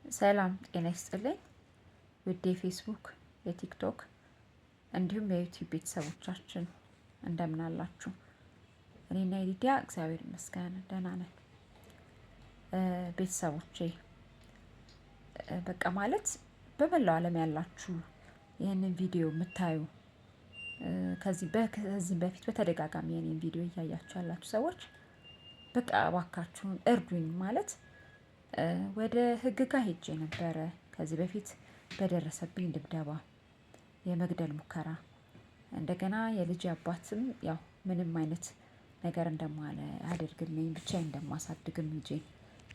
ሰላም ጤና ይስጥልኝ። ውድ የፌስቡክ፣ የቲክቶክ እንዲሁም የዩቲዩብ ቤተሰቦቻችን እንደምን አላችሁ? እኔና ሊዲያ እግዚአብሔር ይመስገን ደህና ነን። ቤተሰቦቼ፣ በቃ ማለት በመላው ዓለም ያላችሁ ይህንን ቪዲዮ የምታዩ፣ ከዚህ በፊት በተደጋጋሚ የኔን ቪዲዮ እያያችሁ ያላችሁ ሰዎች፣ በቃ እባካችሁን እርዱኝ። ማለት ወደ ህግ ጋር ሄጄ ነበረ ከዚህ በፊት በደረሰብኝ ድብደባ፣ የመግደል ሙከራ፣ እንደገና የልጅ አባትም ያው ምንም አይነት ነገር እንደማለ አድርግልኝ፣ ብቻዬን እንደማሳድግም፣ ልጄን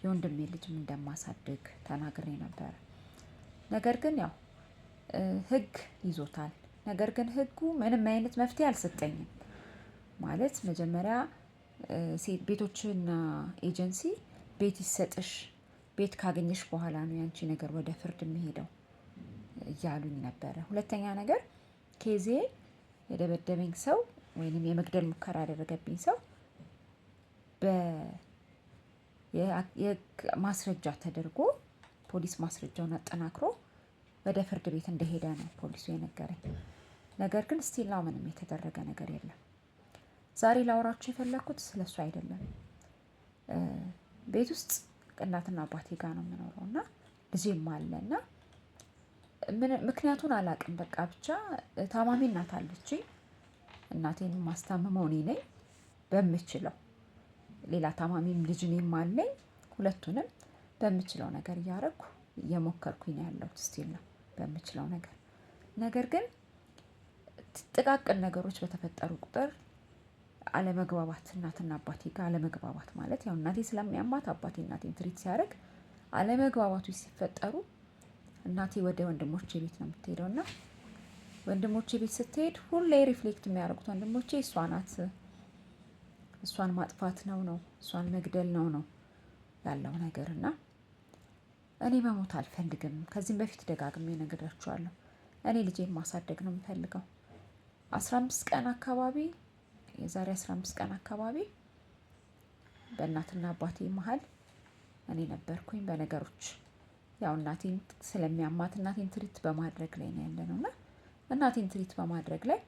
የወንድሜ ልጅም እንደማሳድግ ተናግሬ ነበረ። ነገር ግን ያው ህግ ይዞታል። ነገር ግን ህጉ ምንም አይነት መፍትሄ አልሰጠኝም። ማለት መጀመሪያ ቤቶችና ኤጀንሲ ቤት ይሰጥሽ፣ ቤት ካገኘሽ በኋላ ነው ያንቺ ነገር ወደ ፍርድ የሚሄደው እያሉኝ ነበረ። ሁለተኛ ነገር case ኤ የደበደበኝ ሰው ወይንም የመግደል ሙከራ ያደረገብኝ ሰው ማስረጃ ተደርጎ ፖሊስ ማስረጃውን አጠናክሮ ወደ ፍርድ ቤት እንደሄደ ነው ፖሊሱ የነገረኝ። ነገር ግን still now ምንም የተደረገ ነገር የለም። ዛሬ ላወራችሁ የፈለግኩት ስለሱ አይደለም። ቤት ውስጥ እናትና አባቴ ጋር ነው የምኖረው እና ልጄም አለ እና ምክንያቱን አላውቅም። በቃ ብቻ ታማሚ እናት አለችኝ። እናቴን ማስታምመው እኔ ነኝ በምችለው። ሌላ ታማሚም ልጅ እኔም አለኝ። ሁለቱንም በምችለው ነገር እያደረኩ እየሞከርኩኝ ነው ያለሁት still ነው በምችለው ነገር። ነገር ግን ጥቃቅን ነገሮች በተፈጠሩ ቁጥር አለመግባባት፣ እናትና አባቴ ጋር አለመግባባት፣ ማለት ያው እናቴ ስለሚያማት አባቴ እናቴን treat ሲያደርግ አለመግባባቶች ሲፈጠሩ እናቴ ወደ ወንድሞቼ ቤት ነው የምትሄደው። እና ወንድሞቼ ቤት ስትሄድ ሁሌ reflect የሚያደርጉት ወንድሞቼ እሷ ናት፣ እሷን ማጥፋት ነው፣ እሷን መግደል ነው ያለው ነገር። እና እኔ መሞት አልፈልግም። ከዚህም በፊት ደጋግሜ ነግሬያችኋለሁ። እኔ ልጄን ማሳደግ ነው የምፈልገው። 15 ቀን አካባቢ፣ የዛሬ 15 ቀን አካባቢ በእናትና አባቴ መሀል እኔ ነበርኩኝ። በነገሮች ያው እናቴን ስለሚያማት እናቴን treat በማድረግ ላይ ነው ያለነው። እና እናቴን treat በማድረግ ላይ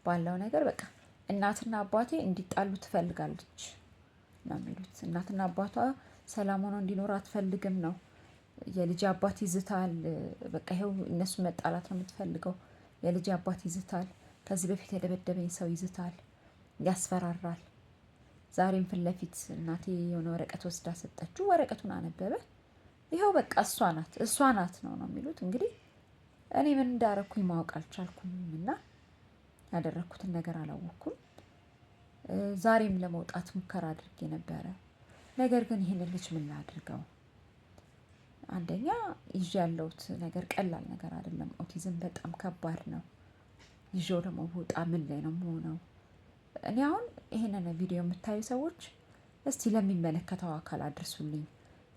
ባለው ነገር በቃ እናትና አባቴ እንዲጣሉ ትፈልጋለች ነው የሚሉት። እናትና አባቷ ሰላም ሆኖ እንዲኖር አትፈልግም ነው። የልጅ አባት ይዝታል። በቃ ይኸው እነሱ መጣላት ነው የምትፈልገው። የልጅ አባት ይዝታል። ከዚህ በፊት የደበደበኝ ሰው ይዝታል፣ ያስፈራራል። ዛሬም ፊት ለፊት እናቴ የሆነ ወረቀት ወስዳ ሰጠችው። ወረቀቱን አነበበ። ይኸው በቃ እሷ ናት፣ እሷ ናት ነው የሚሉት። እንግዲህ እኔ ምን እንዳረኩኝ ማወቅ አልቻልኩም እና ያደረግኩትን ነገር አላወቅኩም። ዛሬም ለመውጣት ሙከራ አድርጌ ነበረ። ነገር ግን ይህንን ልጅ ምን ላድርገው? አንደኛ ይዤ ያለሁት ነገር ቀላል ነገር አይደለም። ኦቲዝም በጣም ከባድ ነው። ይዤው ደግሞ ብወጣ ምን ላይ ነው የምሆነው? እኔ አሁን ይህንን ቪዲዮ የምታዩ ሰዎች እስቲ ለሚመለከተው አካል አድርሱልኝ።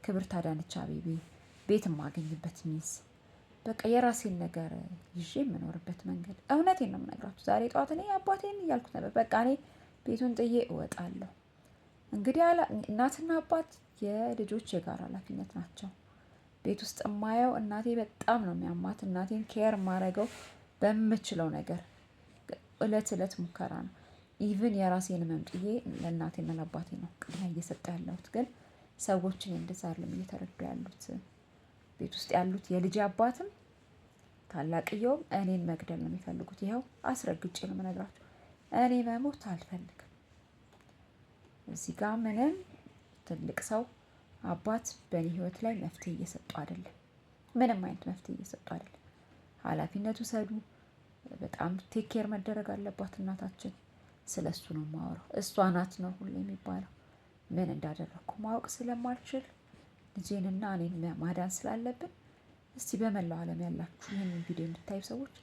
ክብርት አዳነች አቤቤ ቤት የማገኝበት means፣ በቃ የራሴን ነገር ይዤ የምኖርበት መንገድ። እውነቴን ነው የምነግራችሁ። ዛሬ ጠዋት እኔ አባቴን እያልኩት ነበር። በቃ እኔ ቤቱን ጥዬ እወጣለሁ። እንግዲህ እናትና አባት የልጆች የጋራ ኃላፊነት ናቸው። ቤት ውስጥ የማየው እናቴ በጣም ነው የሚያማት። እናቴን care ማረገው በምችለው ነገር እለት እለት ሙከራ ነው። Even የራሴን ህመም ጥዬ ለእናቴና ለአባቴ ነው ቅድሚያ እየሰጠ ያለሁት። ግን ሰዎችን እንደዛ አይደለም እየተረዱ ያሉት። ቤት ውስጥ ያሉት የልጅ አባትም ታላቅየውም እኔን መግደል ነው የሚፈልጉት። ይኸው አስረግጬ ነው የምነግራችሁ። እኔ መሞት አልፈልግም። እዚህ ጋር ምንም ትልቅ ሰው አባት በእኔ ህይወት ላይ መፍትሄ እየሰጡ አይደለም። ምንም አይነት መፍትሄ እየሰጡ አይደለም። ኃላፊነት ውሰዱ። በጣም take care መደረግ አለባት እናታችን። ስለ እሱ ነው የማወራው። እሷ ናት ነው ሁሉ የሚባለው። ምን እንዳደረግኩ ማወቅ ስለማልችል ልጄንና እኔን ማዳን ስላለብን እስቲ በመላው ዓለም ያላችሁ ይህንን ቪዲዮ የምታዩ ሰዎች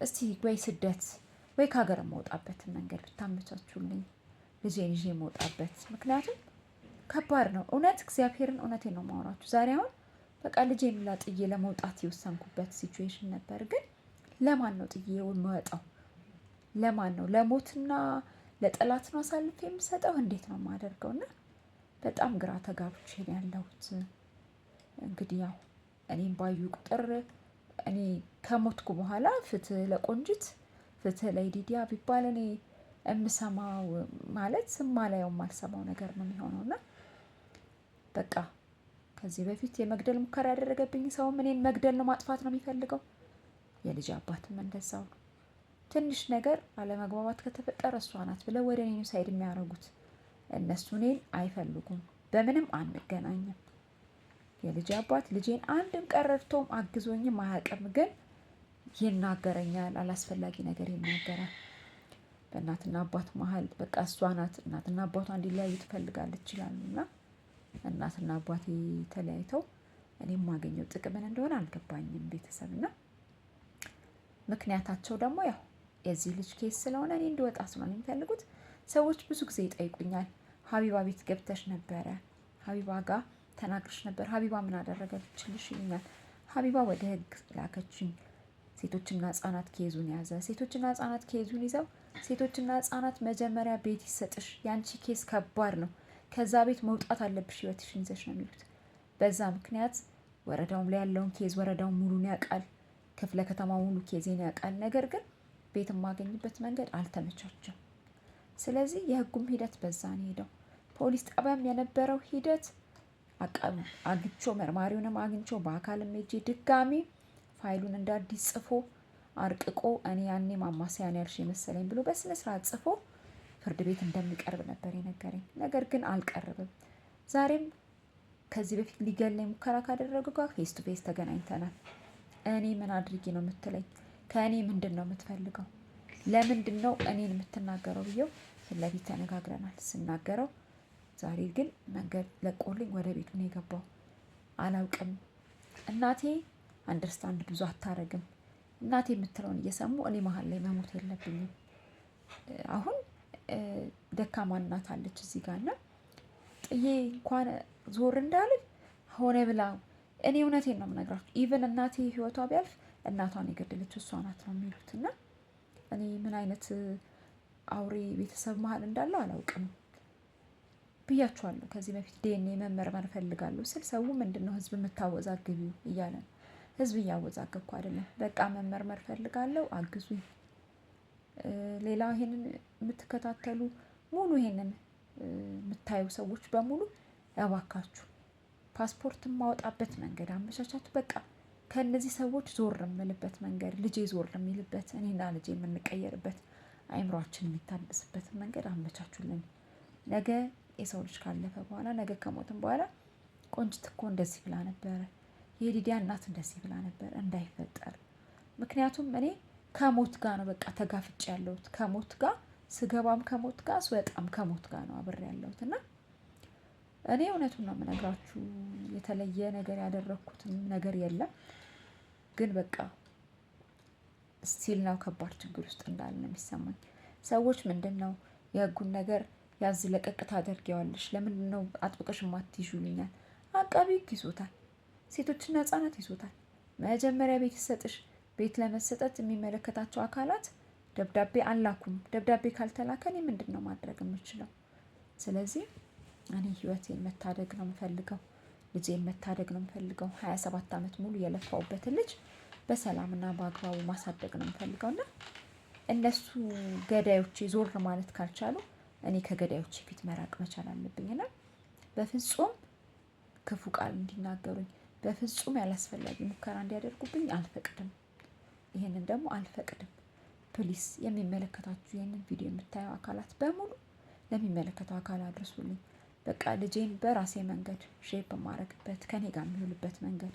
እስቲ ወይ ስደት ወይ ከሀገር የምወጣበትን መንገድ ብታመቻቹልኝ፣ ልጄን ይዤ የምወጣበት፣ ምክንያቱም ከባድ ነው። እውነት እግዚአብሔርን እውነቴን ነው የማወራችሁ። ዛሬ አሁን በቃ ልጄን ጥዬ ለመውጣት የወሰንኩበት situation ነበር። ግን ለማን ነው ጥዬ የምወጣው? ለማን ነው? ለሞትና ለጠላት ነው አሳልፌ የምሰጠው? እንዴት ነው የማደርገው? እና በጣም ግራ ተጋብቼ ነው ያለሁት። እንግዲህ ያው እኔም ባዩ ቁጥር እኔ ከሞትኩ በኋላ ፍትህ ለቆንጅት ፍትህ ለይዲዲያ ቢባል እኔ የምሰማው ማለት የማላየው የማልሰማው ነገር ነው የሚሆነው። እና በቃ ከዚህ በፊት የመግደል ሙከራ ያደረገብኝ ሰውም እኔን መግደል ነው ማጥፋት ነው የሚፈልገው። የልጅ አባትም እንደዛው ነው። ትንሽ ነገር አለመግባባት ከተፈጠረ እሷ ናት ብለው ወደ እኔ side የሚያደርጉት እነሱ እኔን አይፈልጉም። በምንም አንገናኝም። የልጅ አባት ልጄን አንድም ቀን ረድቶም አግዞኝም አያውቅም። ግን ይናገረኛል፣ አላስፈላጊ ነገር ይናገራል። በእናትና አባት መሀል በቃ እሷ ናት እናትና አባቷ እንዲለያዩ ትፈልጋለች ይላሉ። እና እናትና አባቴ ተለያይተው እኔ የማገኘው ጥቅምን እንደሆነ አልገባኝም። ቤተሰብ እና ምክንያታቸው ደግሞ ያው የዚህ ልጅ case ስለሆነ እኔ እንድወጣ ስለሆነ የሚፈልጉት። ሰዎች ብዙ ጊዜ ይጠይቁኛል። ሀቢባ ቤት ገብተሽ ነበረ፣ ሀቢባ ጋር ተናግረሽ ነበር፣ ሀቢባ ምን አደረገችልሽ ይሉኛል። ሀቢባ ወደ ህግ ላከችኝ። ሴቶችና ህጻናት case ኡን ያዘ። ሴቶችና ህጻናት case ኡን ይዘው ሴቶችና ህጻናት መጀመሪያ ቤት ይሰጥሽ፣ ያንቺ case ከባድ ነው፣ ከዛ ቤት መውጣት አለብሽ፣ ህይወትሽን ይዘሽ ነው የሚሉት። በዛ ምክንያት ወረዳውም ላይ ያለውን case ወረዳውን ሙሉን ያውቃል፣ ክፍለ ከተማ ሙሉ case ኤን ያውቃል። ነገር ግን ቤት የማገኝበት መንገድ አልተመቻቸም። ስለዚህ የህጉም ሂደት በዛ ነው ሄደው። ፖሊስ ጣቢያም የነበረው ሂደት አግኝቼው መርማሪውንም አግኝቼው በአካልም ሄጄ ድጋሚ ፋይሉን እንደ አዲስ ጽፎ አርቅቆ እኔ ያኔ ማማሰያ ነው ያልሽ የመሰለኝ ብሎ በስነ ስርዓት ጽፎ ፍርድ ቤት እንደሚቀርብ ነበር የነገረኝ። ነገር ግን አልቀርብም። ዛሬም ከዚህ በፊት ሊገለኝ ሙከራ ካደረጉ ጋር face to face ተገናኝተናል። እኔ ምን አድርጌ ነው የምትለኝ? ከእኔ ምንድን ነው የምትፈልገው? ለምንድን ነው እኔን የምትናገረው ብዬው ፊት ለፊት ተነጋግረናል። ስናገረው ዛሬ ግን መንገድ ለቆልኝ ወደ ቤቱ ነው የገባው። አላውቅም። እናቴ understand ብዙ አታረግም። እናቴ የምትለውን እየሰሙ እኔ መሀል ላይ መሞት የለብኝም። አሁን ደካማ እናት አለች እዚህ ጋር እና ጥዬ እንኳን ዞር እንዳልል ሆነ ብላ እኔ እውነቴን ነው የምነግራችሁ። Even እናቴ ህይወቷ ቢያልፍ እናቷን የገደለችው እሷ ናት ነው የሚሉት። እና እኔ ምን አይነት አውሬ ቤተሰብ መሀል እንዳለው አላውቅም ብያችኋለሁ። ከዚህ በፊት ዲኤንኤ መመርመር እፈልጋለሁ ስል ሰው ምንድን ነው ህዝብ የምታወዛግቢው እያለ ነው። ህዝብ እያወዛገብኩ አይደለም። በቃ መመርመር እፈልጋለሁ፣ አግዙኝ። ሌላ ይሄንን የምትከታተሉ ሙሉ ይሄንን የምታዩ ሰዎች በሙሉ እባካችሁ ፓስፖርት የማወጣበት መንገድ አመቻቻቱ። በቃ ከእነዚህ ሰዎች ዞር የምልበት መንገድ፣ ልጄ ዞር የሚልበት፣ እኔና ልጄ የምንቀየርበት፣ አይምሯችን የሚታደስበትን መንገድ አመቻቹልን። ነገ የሰው ልጅ ካለፈ በኋላ ነገ ከሞትም በኋላ ቆንጅት እኮ እንደዚህ ብላ ነበረ፣ የዲዲያ እናት እንደዚህ ብላ ነበር እንዳይፈጠር። ምክንያቱም እኔ ከሞት ጋር ነው በቃ ተጋፍጬ ያለሁት። ከሞት ጋር ስገባም ከሞት ጋር ስወጣም ከሞት ጋር ነው አብሬ ያለሁት እና እኔ እውነቱን ነው የምነግራችሁ፣ የተለየ ነገር ያደረግኩትም ነገር የለም። ግን በቃ still ነው ከባድ ችግር ውስጥ እንዳለ ነው የሚሰማኝ። ሰዎች ምንድን ነው የህጉን ነገር ያዝ ለቀቅ ታደርጊዋለሽ፣ ለምንድን ነው አጥብቀሽ የማትይዥ ይሉኛል። አቃቢ ህግ ይዞታል፣ ሴቶችና ህጻናት ይዞታል። መጀመሪያ ቤት ይሰጥሽ። ቤት ለመሰጠት የሚመለከታቸው አካላት ደብዳቤ አላኩም። ደብዳቤ ካልተላከ እኔ ምንድን ነው ማድረግ የምችለው? ስለዚህ እኔ ህይወቴን መታደግ ነው የምፈልገው። ልጄን መታደግ ነው የምፈልገው። 27 ዓመት ሙሉ የለፋውበትን ልጅ በሰላምና በአግባቡ ማሳደግ ነው የምፈልገው እና እነሱ ገዳዮቼ ዞር ማለት ካልቻሉ እኔ ከገዳዮቼ ፊት መራቅ መቻል አለብኝ እና በፍጹም ክፉ ቃል እንዲናገሩኝ፣ በፍጹም ያላስፈላጊ ሙከራ እንዲያደርጉብኝ አልፈቅድም። ይህንን ደግሞ አልፈቅድም። Please የሚመለከታችሁ ይህንን ቪዲዮ የምታየው አካላት በሙሉ ለሚመለከተው አካል አድርሱልኝ። በቃ ልጄን በራሴ መንገድ shape የማደርግበት ከኔ ጋር የሚውልበት መንገድ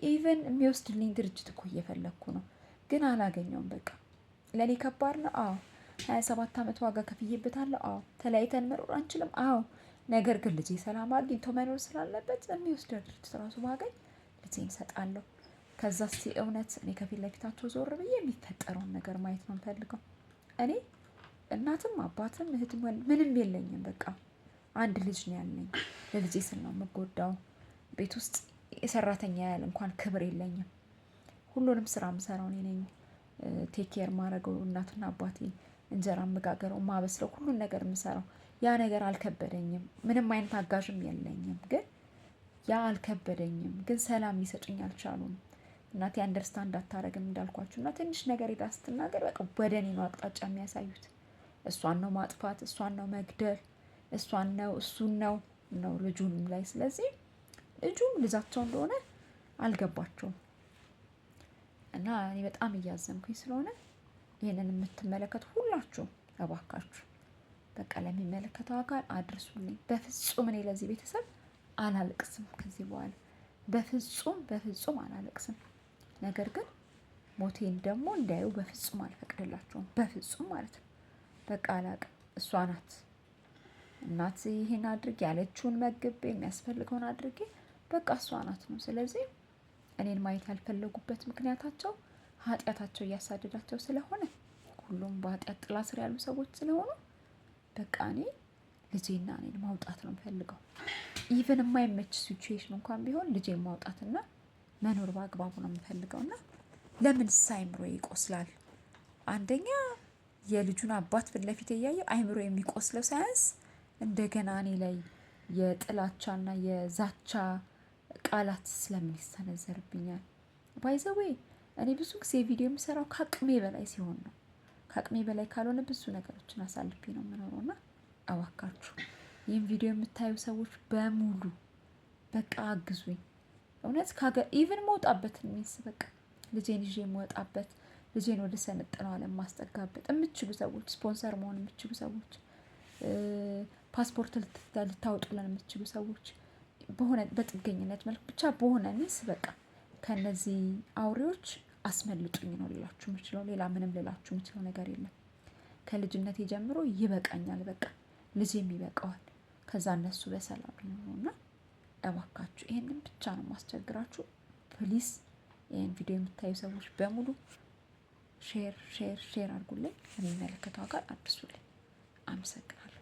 even የሚወስድልኝ ድርጅት እኮ እየፈለግኩ ነው፣ ግን አላገኘውም። በቃ ለእኔ ከባድ ነው። አዎ 27 ዓመት ዋጋ ከፍዬበታለሁ። አዎ ተለያይተን መኖር አንችልም። አዎ ነገር ግን ልጄ ሰላም አግኝቶ መኖር ስላለበት የሚወስደው ድርጅት ራሱ ባገኝ ልጄን እሰጣለሁ። ከዛ እስቲ እውነት እኔ ከፊት ለፊታቸው ዞር ብዬ የሚፈጠረውን ነገር ማየት ነው የምፈልገው። እኔ እናትም አባትም እህትም ምንም የለኝም። በቃ አንድ ልጅ ነው ያለኝ። ለልጄ ስል ነው የምጎዳው። ቤት ውስጥ የሰራተኛ ያህል እንኳን ክብር የለኝም። ሁሉንም ስራ የምሰራው እኔ ነኝ። Take care ማድረገው እናትና አባቴን፣ እንጀራ የምጋገረው፣ ማበስለው፣ ሁሉን ነገር የምሰራው። ያ ነገር አልከበደኝም። ምንም አይነት አጋዥም የለኝም። ግን ያ አልከበደኝም፣ ግን ሰላም ሊሰጡኝ አልቻሉም። እናቴ understand አታረግም እንዳልኳችሁ እና ትንሽ ነገር ሄዳ ስትናገር በቃ ወደ እኔ ነው አቅጣጫ የሚያሳዩት። እሷን ነው ማጥፋት፣ እሷን ነው መግደል፣ እሷን ነው እሱን ነው ነው ልጁንም ላይ። ስለዚህ ልጁም ልጃቸው እንደሆነ አልገባቸውም። እና እኔ በጣም እያዘንኩኝ ስለሆነ ይህንን የምትመለከቱ ሁላችሁ እባካችሁ በቃ ለሚመለከተው አካል አድርሱልኝ። በፍጹም እኔ ለዚህ ቤተሰብ አላለቅስም ከዚህ በኋላ፣ በፍጹም በፍጹም አላለቅስም። ነገር ግን ሞቴን ደግሞ እንዲያዩ በፍጹም አልፈቅድላቸውም። በፍጹም ማለት ነው። በቃ አላቅም። እሷ ናት እናት፣ ይሄን አድርጌ ያለችውን መግቤ የሚያስፈልገውን አድርጌ በቃ እሷ ናት ነው። ስለዚህ እኔን ማየት ያልፈለጉበት ምክንያታቸው ኃጢአታቸው እያሳደዳቸው ስለሆነ፣ ሁሉም በኃጢአት ጥላ ስር ያሉ ሰዎች ስለሆኑ በቃ እኔ ልጄና እኔን ማውጣት ነው የምፈልገው። Even የማይመች situation እንኳን ቢሆን ልጄን ማውጣትና መኖር በአግባቡ ነው የምፈልገው። እና ለምንስ አይምሮ ይቆስላል? አንደኛ የልጁን አባት ፊት ለፊት እያየው አይምሮ የሚቆስለው ሳያንስ እንደገና እኔ ላይ የጥላቻና የዛቻ ቃላት ስለምን ይሰነዘርብኛል? By the way እኔ ብዙ ጊዜ ቪዲዮ የምሰራው ከአቅሜ በላይ ሲሆን ነው። ከአቅሜ በላይ ካልሆነ ብዙ ነገሮችን አሳልፌ ነው የምኖረው። እና እባካችሁ ይህን ቪዲዮ የምታዩ ሰዎች በሙሉ በቃ አግዙኝ። እውነት even መውጣበትን means በቃ ልጄን ይዤ የምወጣበት፣ ልጄን ወደ ሰለጠነው ዓለም ማስጠጋበት የምትችሉ ሰዎች፣ ስፖንሰር መሆን የምትችሉ ሰዎች፣ ፓስፖርት ልታወጡልን የምትችሉ ሰዎች፣ በሆነ በጥገኝነት መልክ ብቻ በሆነ means በቃ ከነዚህ አውሬዎች አስመልጡኝ ነው ልላችሁ የምችለው። ሌላ ምንም ልላችሁ የምችለው ነገር የለም። ከልጅነቴ ጀምሮ ይበቃኛል። በቃ ልጄም ይበቃዋል። ከዛ እነሱ በሰላም ይኖሩና እባካችሁ ይሄንን ብቻ ነው ማስቸግራችሁ። Please ይህን ቪዲዮ የምታዩ ሰዎች በሙሉ share share share አድርጉልኝ፣ ለሚመለከተው አካል አድርሱልኝ። አመሰግናለሁ።